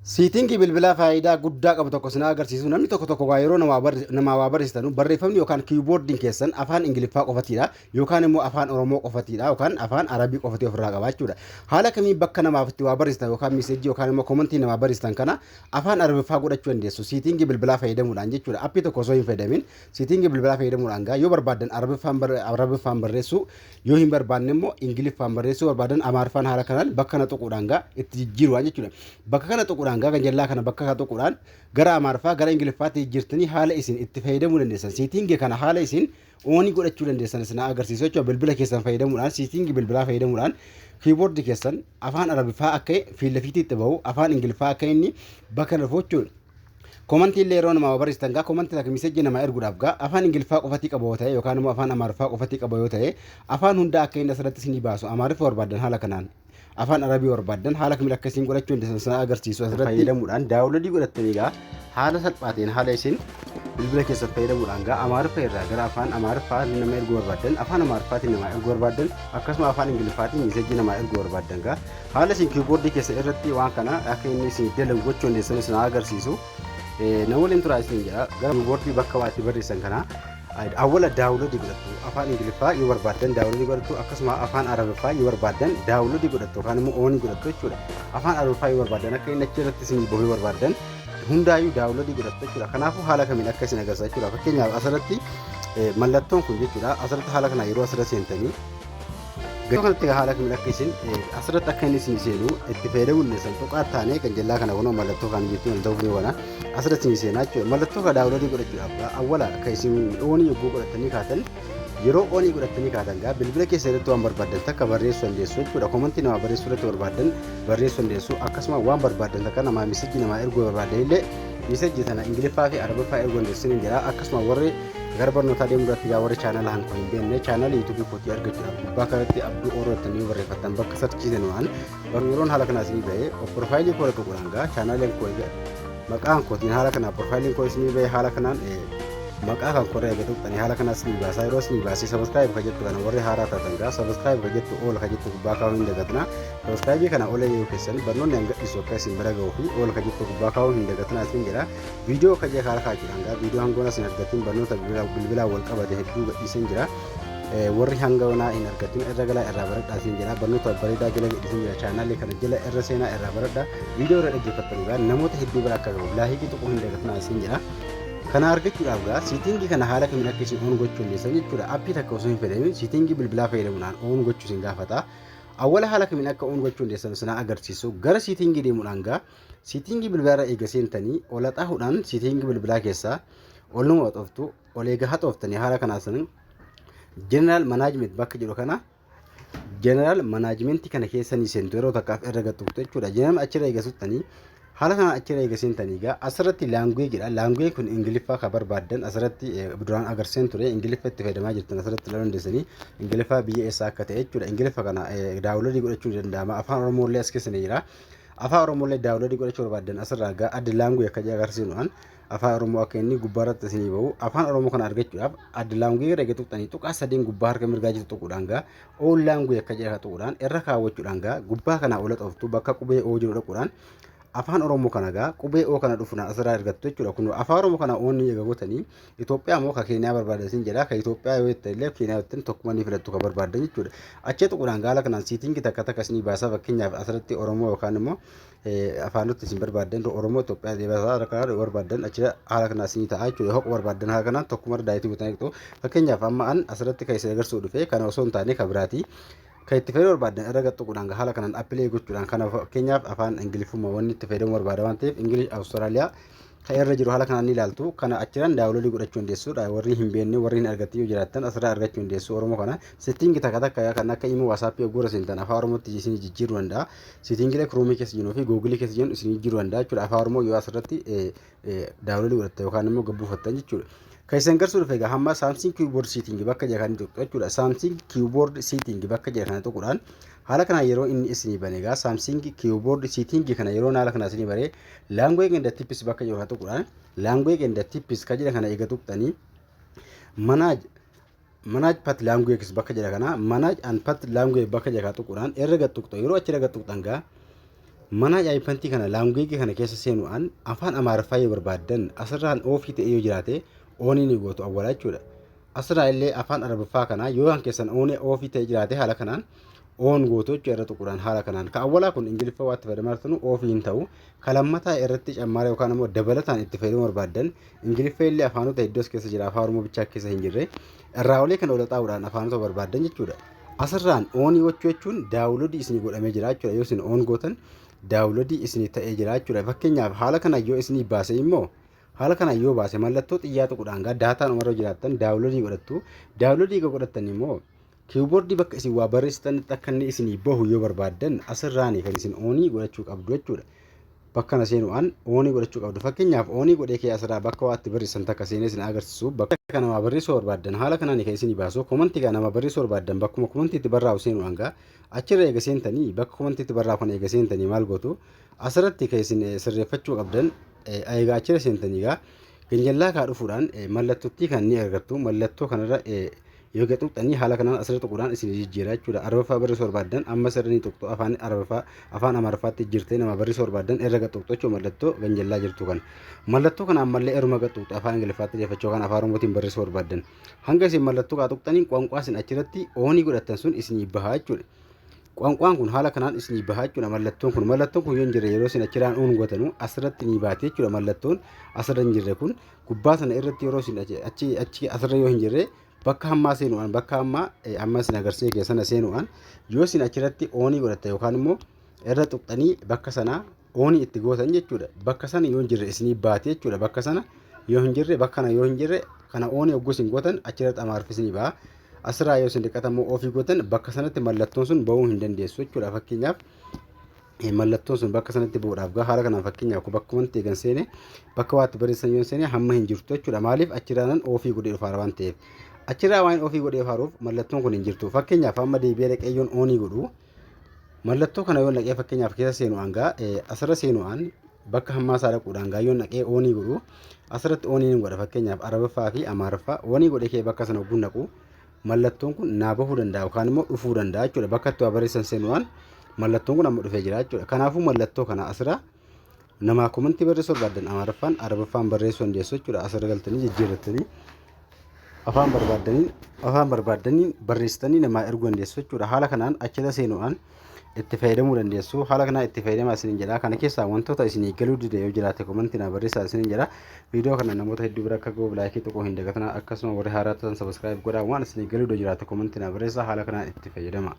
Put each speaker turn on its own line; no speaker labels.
Setting bilbilaa faayidaa guddaa qabu tokko sin agarsiisu. Namni tokko tokko waa yeroo namaa waa barreessitanu, barreeffamni yookaan keyboardiin keessan afaan Ingiliffaa qofatiidha yookaan immoo afaan Oromoo qofatiidha yookaan afaan Arabii qofatii ofirraa qaba jechuudha. Haala kamiin bakka namaaf itti waa barreessitan yookaan message yookaan immoo comment namaa barreessitan kana afaan Arabiffaa godhachuu dandeessu setting bilbilaa fayyadamuudhaan jechuudha. App tokko osoo hin fayyadamin setting bilbilaa fayyadamuudhaan gaa yoo barbaadan Arabiffaan barreessuu, yoo hin barbaanne immoo Ingiliffaan barreessuu barbaadan Amaariffaan haala kanaan bakka kana tuquudhaan gaa itti jijjiiruudhaan jechuudha. Bakka kana tuquudhaan gaa kan jallaa kana bakka kana tuquudhaan gara Amaariffaa, gara Ingiliffaatti jijjiirtanii haala isin itti fayyadamuu dandeessan. Setting kana haala isin on godhachuu dandeessan isin agarsiisu jechuudha. Bilbila keessan fayyadamuudhaan, setting bilbilaa fayyadamuudhaan keyboard keessan afaan Arabiffaa akka fiillafiitiitti bahu, afaan Ingiliffaa akka inni bakka dhufu jechuudha. Comment illee yeroo namaa barreessitan gaa comment takka message namaa erguudhaaf gaa afaan Ingiliffaa qofatii qaba yoo ta'e yookaan immoo afaan Amaariffaa qofatii qaba yoo ta'e, afaan hundaa akka inni asirratti isinii baasu, Amaariffa barbaadan haala kanaan, afaan Arabii barbaadan haala kamiin akka isin godhachuu dandeessan sana agarsiisu. Asirratti fayyadamuudhaan download godhattanii gaa haala salphaatiin haala isin bilbila keessan fayyadamuudhaan gaa Amaariffa irraa gara afaan Amaariffaa nama erguu barbaadan, afaan Amaariffaatiin namaa erguu barbaadan, akkasuma afaan Ingiliffaatiin message namaa erguu barbaadan gaa haala isin keyboard keessa irratti waan kana akka inni isin dalagu gochuu dandeessan isin agarsiisu. Nama waliin turaa isin jedha. Gara keyboard bakka waa itti barreessan kana awwala download godhattu. Afaan Ingiliffaa yoo barbaadan download godhattu, akkasuma afaan Arabiffaa yoo barbaadan download godhattu yookaan immoo on godhattu jechuudha. Afaan Arabiffaa yoo barbaadan, akka inni achi irratti isin bahuu barbaadan hundaayyuu download godhattu jechuudha. Kanaafuu haala kamiin akka isin agarsiisa jechuudha. Fakkeenyaaf asirratti mallattoon kun jechuudha, asirratti haala kana yeroo asirra seentanii gara kanatti haala kamiin akka isin asirratti akka inni isin seenu itti fayyadamuu dandeessan tuqaa taanee kan jallaa kana kunoo mallattoo kan jettu ta'uuf ni wana asirratti isin seenaa jechuudha. Mallattoo kana download godhachuudhaaf awwala akka isin on yogguu godhatanii kaatan, yeroo on godhatanii kaatan gaa bilbila keessa irratti waan barbaadan takka barreessuu dandeessu jechuudha. Comment namaa barreessuu irratti barbaadan barreessuu dandeessu, akkasuma waan barbaadan takka namaa message namaa erguu barbaadan illee message sana Ingiliffaa fi Arabiffaa erguu dandeessu ni jira. Akkasuma warri gara barnootaa deemuu irratti gaa warri channel hankoo hin beekne, channel YouTube kootii argachuudhaaf gubbaa kanatti Abduu Ooroo jettanii yoo barreeffattan bakka searchiisan waan yeroon haala kanaa isinii bahee profile koo irra tuquudhaan gaa channeliin koo maqaan kootiin haala kanaan profileiin koo isinii bahee, haala kanaan maqaa kan koree eega tuqxanii haala kanaa isinii baasaa. Yeroo isinii baasee subscribe ka jettu kana, warri haaraa taatan gaa subscribe ka jettu, all ka jettu gubbaa kaa'uu hin dagatinaa. Subscribe kana ol yoo keessan barnoonni hanga dhiisu akka isin bira ga'uu fi all ka jettu gubbaa kaa'uu hin dagatinaa isin jedha. Viidiyoo ka jee haala kaachuudhaan gaa viidiyoo hangoona isin argatin barnoota bilbilaa wal qabate hedduu gadhiisan jira. Warri hanga onaa hin argatin irra galaa irraa baradhaa isin jedha. Barnoota bareedaa jala gadhiisan jira. Channel kana jala irra seenaa irraa baradhaa. Viidiyoo irra dhaggeeffattan gaa namoota hedduu bira akka ga'u like tuquu hin dagatinaa isin jedha. Kana argachuudhaaf gaa setting kana haala kamiin akka isin on gochuu dandeessan jechuudha. App takka osoo hin fayyadamin setting bilbilaa fayyadamuudhaan on gochuu isin gaafata. Awwala haala kamiin akka on gochuu dandeessan sana agarsiisu. Gara setting deemuudhaan gaa setting bilbilaa irra eega seentanii ol haxaahuudhaan setting bilbilaa keessaa ol numa haxooftu. Ol eega haxooftanii haala kanaa sanin general management bakka jedhu kana, general management kana keessanii seentu, yeroo takkaaf irra gattuqxu jechuudha. General achirra eega suttanii haala kana achirra eega seentanii gaa asirratti languagedha. Language kun Ingiliffaa ka barbaaddan asirratti duraan agarsiisan ture. Ingiliffa itti fayyadamaa jirtan asirratti ilaaluu dandeessanii Ingiliffaa biyya eessaa akka ta'e jechuudha. Ingiliffa kana download godhachuu ni danda'ama. Afaan Oromoo illee as keessa ni jira. Afaan Oromoo illee download godhachuu barbaaddan asirraa gaa add language akka agarsiisuudhaan afaan Oromoo akka inni gubbaarratti isinii bahu. Afaan Oromoo kana argachuudhaaf add language irra eega tuqxanii tuqaa sadeen gubbaa harka mirgaa jirtu tuquudhaan gaa all language akka jedha tuquudhaan irra kaawwachuudhaan gaa gubbaa kanaa ola xooftu bakka qubee oo jiru dhaquudhaan afaan Oromoo kana gaa qubee oo kana dhufuudhaan asirraa argattu jechuudha. Kun afaan Oromoo kana on eega gootanii Itoophiyaa moo ka Keeniyaa barbaadan isin jedha. Ka Itoophiyaa yoo jettan illee, Keeniyaa yoo jettan tokkuma ni filattu ka barbaadan jechuudha. Achee tuquudhaan gaala kanaan setting takka takka isinii baasaa. Fakkeenyaaf asirratti Oromoo yookaan immoo afaanota isin barbaadan Oromoo Itoophiyaa deebisaa haala kanaan barbaadan achi haala kanaan isinii ta'a jechuudha. Hoqa barbaadan haala kanaan tokkuma daayitii gootanii eegdu. Fakkeenyaaf amma an asirratti kan isin agarsiisu dhufe kana osoo hin taane ka biraati. Kan itti fayyadamuu barbaadan irra tuquudhaan haala kanaan apply gochuudhaan kana fakkeenyaaf afaan Ingiliffuma wanni itti fayyadamuu barbaada waan ta'eef English Awustiraaliyaa kan irra jiru haala kanaan ni ilaaltu. Kana achiraan download godhachuu dandeessuudha. Warri hin beekne, warri hin argatin yoo jiraattan asirraa argachuu dandeessu Oromoo kana. Setting takka takka kan akka Imo, WhatsApp oggoora seentan afaan Oromootti isin jijjiiruu danda'a. Settingilee Chrome keessa jiruu fi Google keessa jiru isin jijjiiruu danda'a jechuudha. Afaan Oromoo yoo asirratti download godhattan yookaan immoo gabbuufattan jechuudha. Kan isin garsiisu dhufe egaa hamma Samsung keyboard setting bakka jedha kan tuqxu jechuudha. Samsung keyboard setting bakka jedha kana tuquudhaan haala kanaan yeroo inni isinii bane egaa Samsung keyboard setting kana yeroo haala kana isinii bare language and types bakka jedhu kana tuquudhaan language and types ka jedha kana eega tuqxanii manage part languages bakka jedha kana, manage and part language bakka jedha kana tuquudhaan erga tuqxu, yeroo achi erga tuqxan gaa Manage eventii kana languageii kana keessa seenuudhaan afaan Amaariffaa yoo barbaaddan asirraan offii ta'ee yoo jiraate onii ni gootu awwalaa jechuudha. Asirraa illee afaan Arabiffaa kana yoo kan keessan onii offii ta'ee jiraate haala kanaan on gootu jechuudha irra tuquudhaan haala kanaan. Ka awwalaa kun Ingiliffaa waan itti fayyadamaa jirtanu offii hin ta'u. Ka lammataa irratti cammaara yookaan immoo dabalataan itti fayyadamuu barbaaddan Ingiliffa illee afaanota hedduu as keessa jira, afaan Oromoo bichaa keessa hin jirre, irraa olee kana ola xaa'uudhaan afaanota barbaaddan jechuudha. Asirraan onii gochuu jechuun downloadii isinii godhamee jira jechuudha. Yoo isin on gootan downloadii isinii ta'ee jira jechuudha. Fakkeenyaaf haala kana yoo isinii baase immoo, haala kana yoo baase, mallattoo xiyyaa tuquudhaan gaa daataan umarra jiraattan downloadii godhattu. Downloadii egaa godhattan immoo keyboardii bakka isin waa barreessitanitti akka inni isinii bahu yoo barbaaddan asirraanii kan isin onii godhachuu qabdu jechuudha. Bakka kana seenuudhaan onii godhachuu qabdu. Fakkeenyaaf onii godhee kee asirraa bakka waa itti barreessan takka seenee isin agarsiisu, bakka kana waa barreessuu barbaaddan haala kanaan kan isinii baasu. Commentii kana nama barreessuu barbaaddan bakkuma commentiitti barraa'u seenuudhaan gaa achirra eega seentanii, bakka commentiitti barraa'u kana eega seentanii maal gootu? Asirratti kan isin sirreeffachuu qabdan, eegaa achirra seentanii gaa ganjallaa kaa dhufuudhaan mallattottii kan ni argattu. Mallattoo kanarra yoo tuqxanii haala kanaan asirra tuquudhaan isin jijjiira jechuudha. Arabaffaa barreessuu barbaaddan amma sirra ni tuqxu, afaan Arabaffaa afaan Amaariffaatti jijjiirtee nama barreessuu barbaaddan irra tuqxu jechuudha mallattoo ganjallaa jirtu kana. Mallattoo kana ammallee eruma tuqxu afaan Ingiliffaatti deeffachuu kan afaan Oromootiin barreessuu barbaaddan. Hanga isin mallattoo kaa tuqxaniin qoonqaa isin achirratti onii godhattan sun isinii bahaa jechuudha. Qoonqaan kun haala kanaan isinii bahaa jechuudha mallattoon kun. Mallattoon kun yoo hin jirre, yeroo isin achirraan on gootanu asirratti ni baate jechuudha. Mallattoon asirra hin jirre kun gubbaa sana irratti yeroo isin achi achi asirra yoo hin jirre, bakka hammaa seenuudhaan, bakka hammaa amma isin agarsiise keessana seenuudhaan yoo isin achirratti onii godhatte yookaan immoo irra tuqxanii bakka sanaa onii itti gootan jechuudha. Bakka sana yoo hin jirre isinii baate jechuudha. Bakka sana yoo hin jirre, bakka kana yoo hin jirre, kana onii hogguu isin gootan achirratti Amaariffi isinii ba'a. Asirraa yoo isin dhiqata immoo offii gootan bakka sanatti mallattoon sun ba'uu hin dandeessu jechuudha. Fakkeenyaaf mallattoon sun bakka sanatti bu'uudhaaf gaa haala kanaan, fakkeenyaaf bakka wanti eegan seene, bakka waatti barreessan yoo seene hamma hin jirtu jechuudha. Maaliif? Achirraanan offii godhee dhufaara waan ta'eef. Achirraa waan offii godhee dhufaaruuf mallattoon kun hin jirtu. Fakkeenyaaf amma deebi'ee dhaqee yoon onii godhu, mallattoo kana yoo dhaqee fakkeenyaaf keessa seenuudhaan gaa asirra seenuudhaan bakka hammaa isaa dhaquudhaan gaa yoo dhaqee onii godhu, asirratti onii ni godha. Fakkeenyaaf Arabaffaa fi Amaaraffaa onii godhee kee bakka sana ogguun naqu mallattoon kun naa bahuu danda'a yookaan immoo dhufuu danda'a jechuudha. Bakka itti waa barreessan seenuudhaan mallattoon kun amma dhufee jira jechuudha. Kanaafuu mallattoo kana asirra namaa commentii barreessuu barbaaddan Amaaraffaan, Arabaffaan barreessuu dandeessu jechuudha. Asirra galtanii jijjiirrattanii afaan barbaaddaniin barreessitanii namaa erguu dandeessu jechuudha. Haala kanaan achirra seenuudhaan itti fayyadamuu dandeessu. Haala kanaan itti fayyadamaa isiniin jedha. Kana keessaa wantoota isinii galuu dide yoo jiraate commentii naa barreessaa isiniin jedha. Viidiyoo kana namoota hedduu bira akka gahuuf likeii tuquu hin dagatinaa. Akkasuma warri haaraa ta'an subscribe godhaa. Waan isinii galuu dide jiraate commentii naa barreessaa. Haala kanaan itti fayyadama.